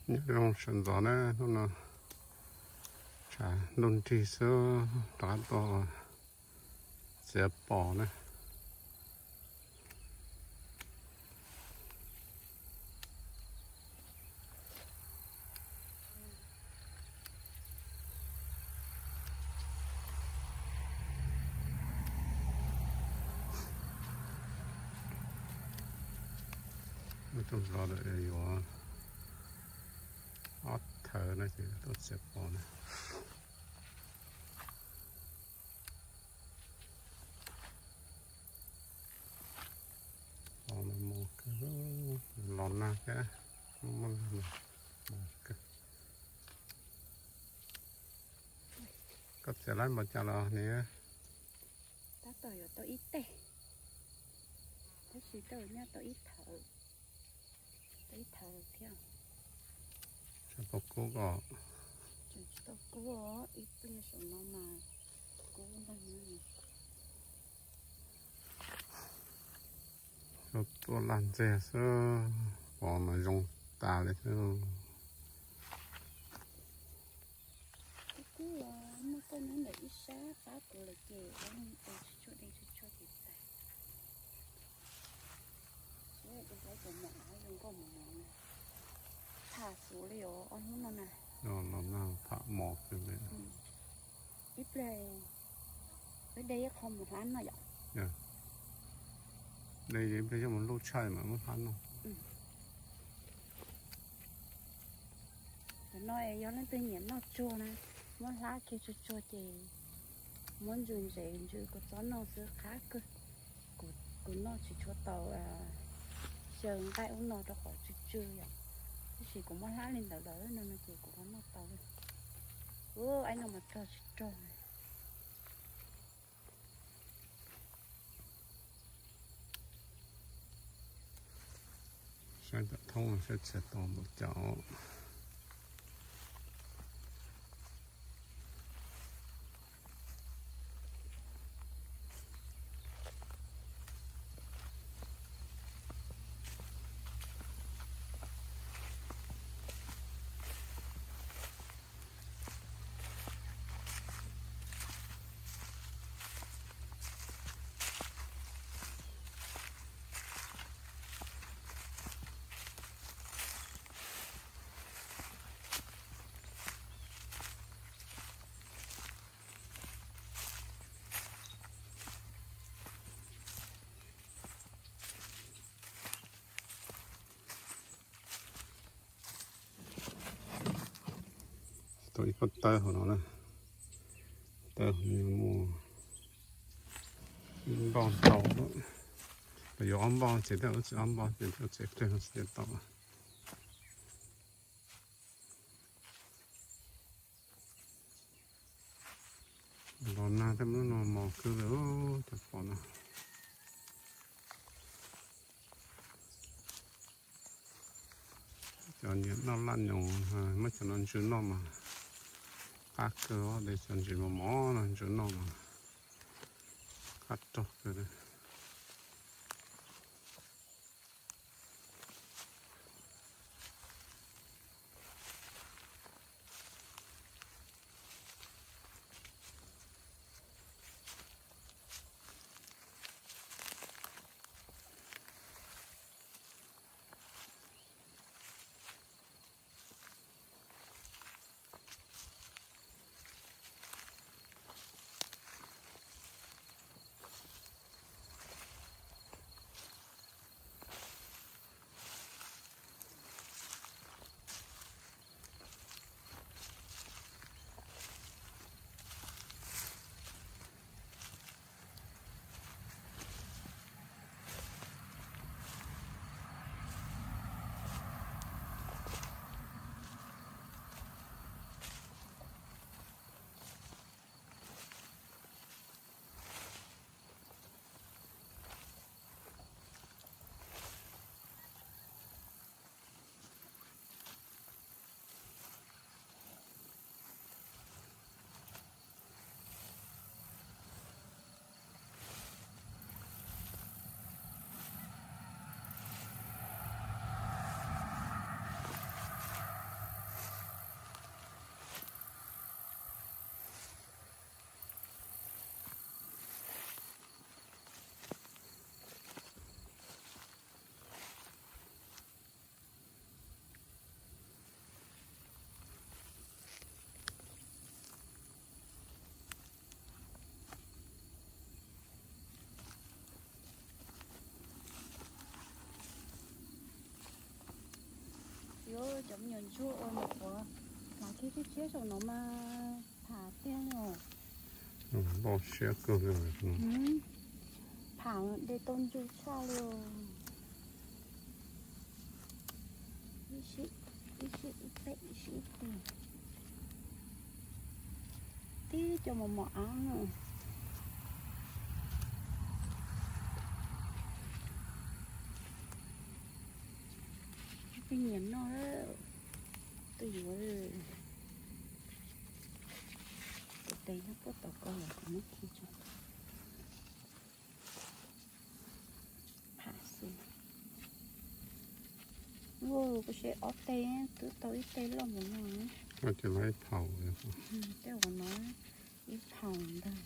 Nyob zoo sawv ntxov na, hnub no tshav ntuj nrig xwb, rov qab tuaj txiav pos na. Muaj coob zog lawm, yuav ob thawv no ces tuaj txiav pos na. Pos mas mos kawg, los nag thiab, muaj nag mas mos kawg. Koj txiav lab npaum cas los niam? Tab tom yuav tau ib teg, tab sis tau nyob tau ib thawv, tau ib thawv thiab. Tseem tsis tau kub os, ib pliag saum no mas kub ntag. Tuaj laj ntxiag xwb, pos mas zoo tas li xwb. Kub kub los muaj koj nyob ntawm ib sab qab kuv lawm ces ua tsis tshua deb tsis tshua ces tas. Ua cov mos av zoo nkauj mos mos na. Tham xus li os ob hnub no na. Los nag tham mos kawg li. Ib pliag wb de ib qho mus hlab noj yom. De ib pliag coj mus luj tshaij mas muab hlab noj. Cov no yog leej twg nyiam noj tsuag na, muab hlab kiag tsuag tsuag ces muab ntsws ntsev ntsws kua txob noj xwb qab kawg. Kuv noj tsis tshua tau xyaw nqaij ub no rau qhov tsw tsw yom, tab sis kuv muab hlab li ntawd lawm no no ces kuv ho noj tau li. Ub, aib no mas rog tsis rog. Saib tom thoob saib txiav tau npaum cas. Tau ib pob tawb hauv no na. Tawb hauv no muaj ib npoj ntau. Los yuav ob npoj ces thiaj, ua tsis ob npoj ces thiaj txiav kiag no txiav tau. Los nag tej lub no mos kawg li cov pos no. Cov nyiam noj laj nyoos muab cov no ntsws noj mas qab kawg, de cov ntsis mos mos no ntsws noj mas qab rog kawg li. Cov me nyuam ntsuag uas nyuam qhuav hlav kiag tshiab tshiab saum no mas pham tiag li os. Npau siab kawg li. Pham de tau ntsu tshaj li os. Ib sij ib sij ib teg, ib sij ib teg. Tib co mos mos ab na. Peb nyiam noj, tuaj yuav. Tus tes nyob puag tom ko los kuv muab khi tso. Pham xwb. Kuv seb ob teg twb tau ib teg loj mus no. Ces lawv ib phaum, tej uas no ib phaum ntag.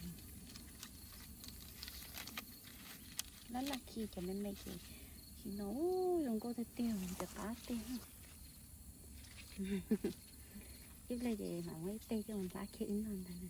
Laj laj khi cov me me ces tsis no, zoo nkauj tiag tiag cov qab teg. Ib pliag ces mam muab ib teg coj mus nplab kiag wb noj ntag.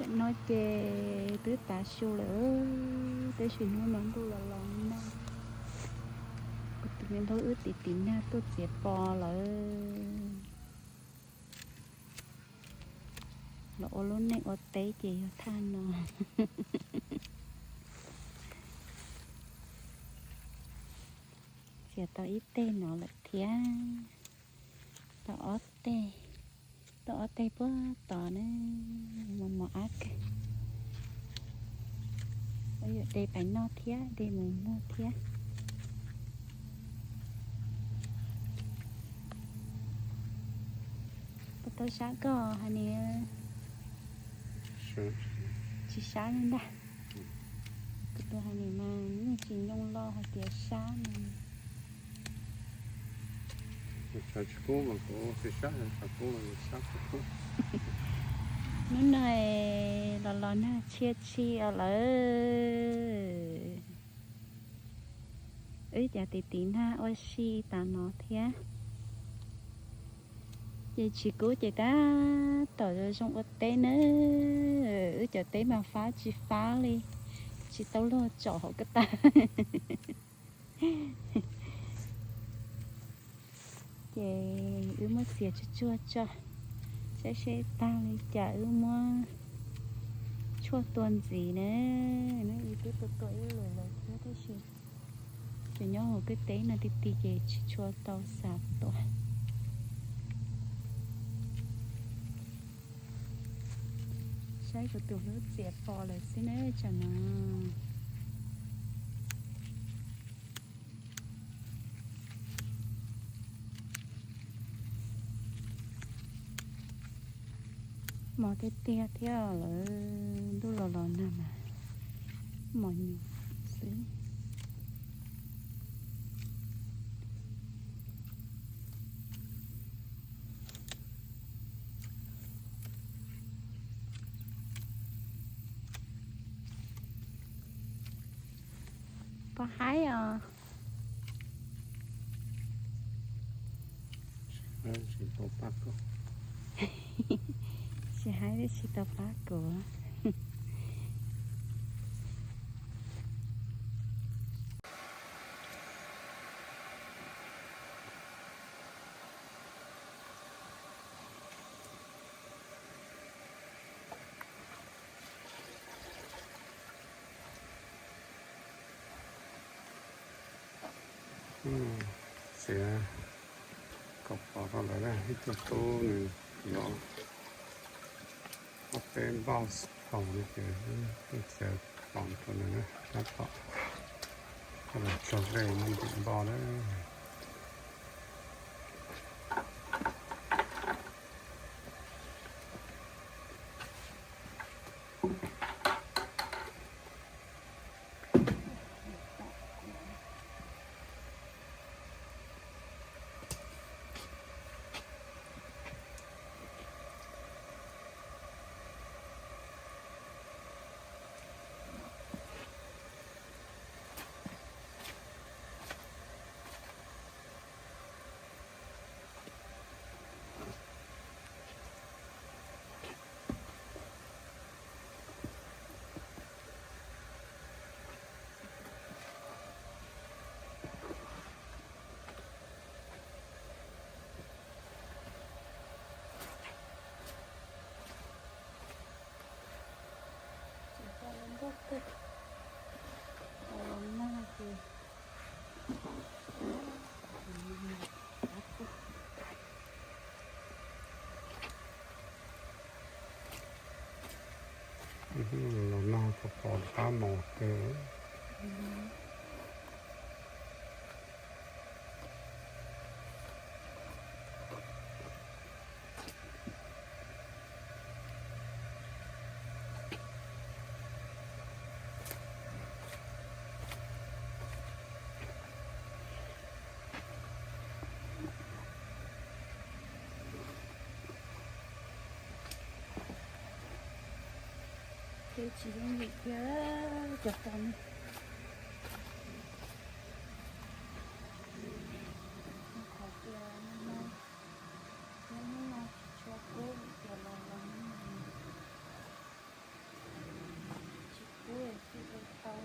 Tsam no ces twb tav su lawm, tab sis hnub no ntuj los los nag. Kuv tus me npawg wb tiv tiv nag tuaj txiav pos lawm. Los ua lub neej ua teb ces yog thaj no. Txiav tau ib teg no lawm thiab. Tau ob teg, tau ob teg puag tod na. Mos mos ab kawg. Yuav de pais noj thiab de mus muag thiab. Puas tau sab koj hais niam? Tsis sab li ntag. Kuv tus hais niam mas yeej tsis nyoo lo hais tias sab no. Tsis kub mas kuv tsis sab, tsis kub mas sab kuv kub. Hnub no los los nag tshia tshia lawm. Wb cov tiv tiv nag ua si tas no thiab. Ces tsis kub ces tab tom zoo ua teb na. Wb cov teb mas fab tsis fab li, tsis tau luag tsom hauv ko taw. Ces wb muab txiav tsuag tsuag tso, saib seb tag li cas wb muab tshuaj tua ntxiv na. Neb twb tua tua ib lwm lawm thiab tab sis cov nyob hauv kwj teb no ti ti ces tsis tshua tau xav tua. Saib kuv tus hlub txiav pos lawm xwb na tsam no. Mos tiag tiag thiab lawm, ntuj los los nag mas mos nyuam xwb. Pos haib os. Tsis haib tsis tau pab kuv. Txiav kaum pos rau lawm, ib tug tub nws yuav ob peb npaug. Tom no ces twb txiav tom rau nws na, tab tom los tso zej noj ntim npoj na. Ces coj los npaj tag, coj los nag ces los nag pos pos rov qab mos kawg. Ces tsis yooj yim kiag cov qos no. Qhov tias hnub no, hnub no tsis tshua kub vim tias los los hnub no tsis kub thiaj ua tau,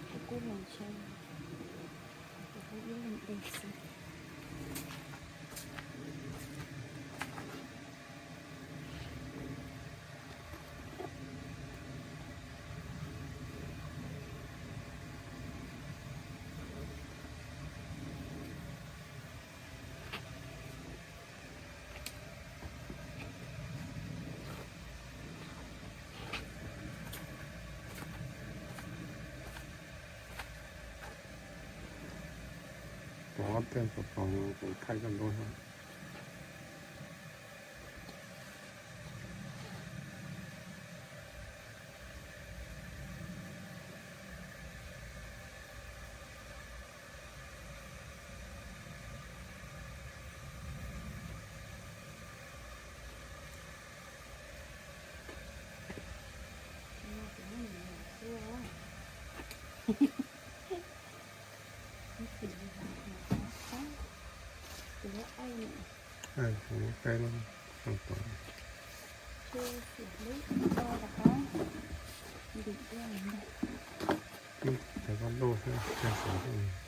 tsis kub los ntshe tus kub ib leeg de xwb. Pov ob teg pov pov kuv thaij koj duab. Thaij koj duab xwb, thaij koj duab.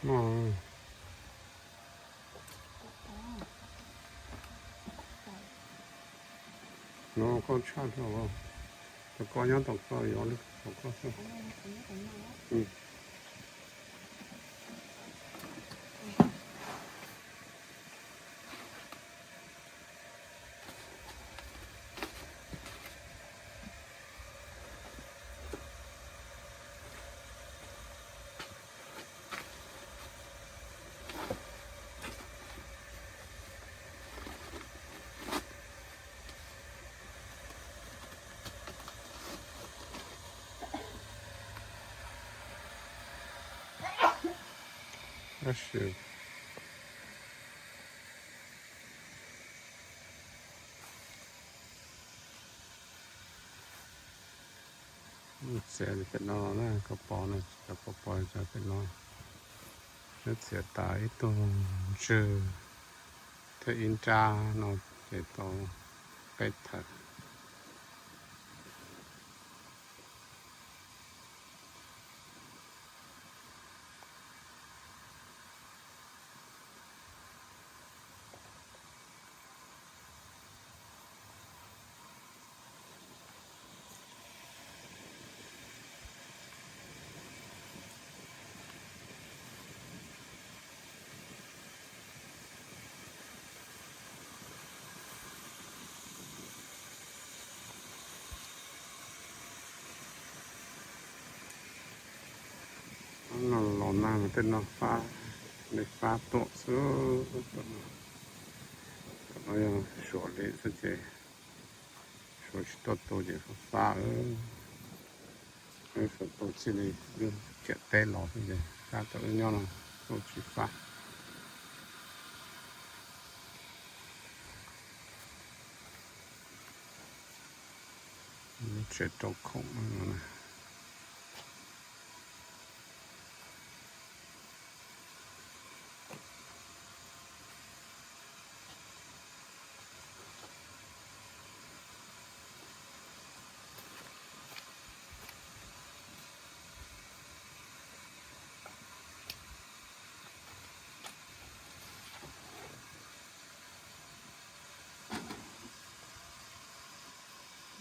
No, no koj tshaj rau, rau koj nyob tom koj yuav li rau koj xwb. Tab sis txiav li pem no na, koj pov na, cov pov pov cov pem no. Neb txiav tas ib tug ntswg thiab ib nrab no ces tau peb thawm. Nag tej no fab, nej fab tuaj xwb. Tam no yog suav li xwb ces suav tsis tuaj tu ces fab fab. Wb suav tu txij li wb ciam teb los xwb ces fab tam wb nyob no tuaj tsis fab. Lub tsev rau khoom no.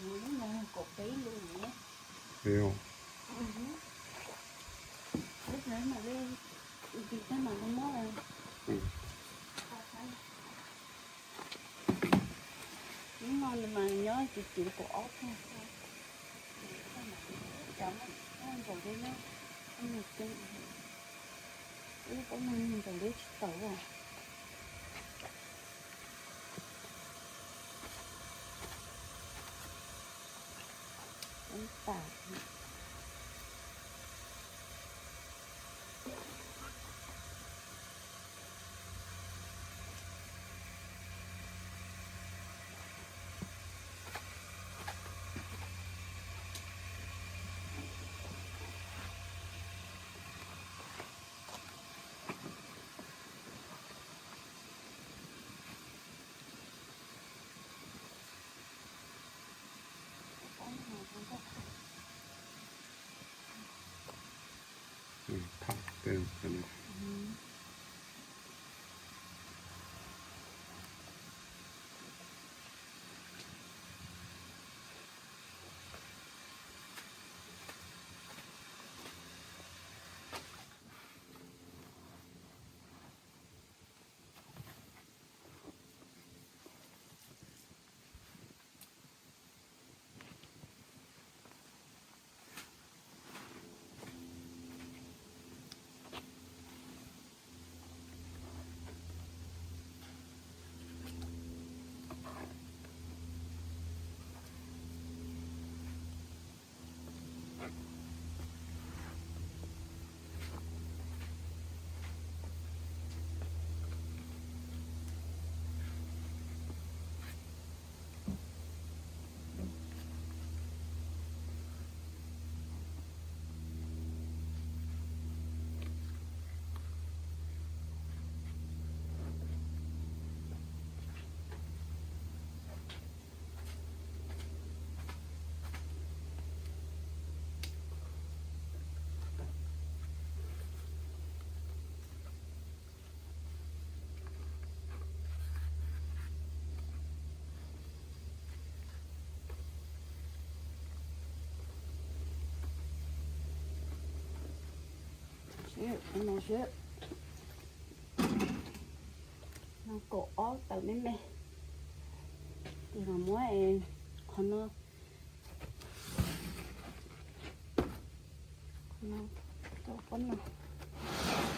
Lub no kaum peb lub ne. Lub no mas li, tis tag mas li muab. Lub no mas nyob tiv tiv kaum ob tag. Cov no nkaus li no, ib pob no nkaus li tsis tawm os. Ib tas. No kaum ob tawm me me. Ces los muab qhov no, qhov no rau pob no,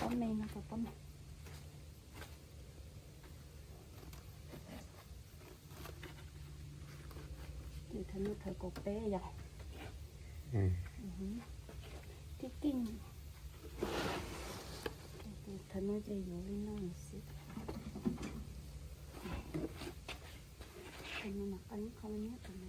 pob me no rau pob no. Ces thaum no thaum kaum peb yom. Tib tib. Thaum no ces yuav li no xwb. Thaum no mas qee qho nyob thaum no.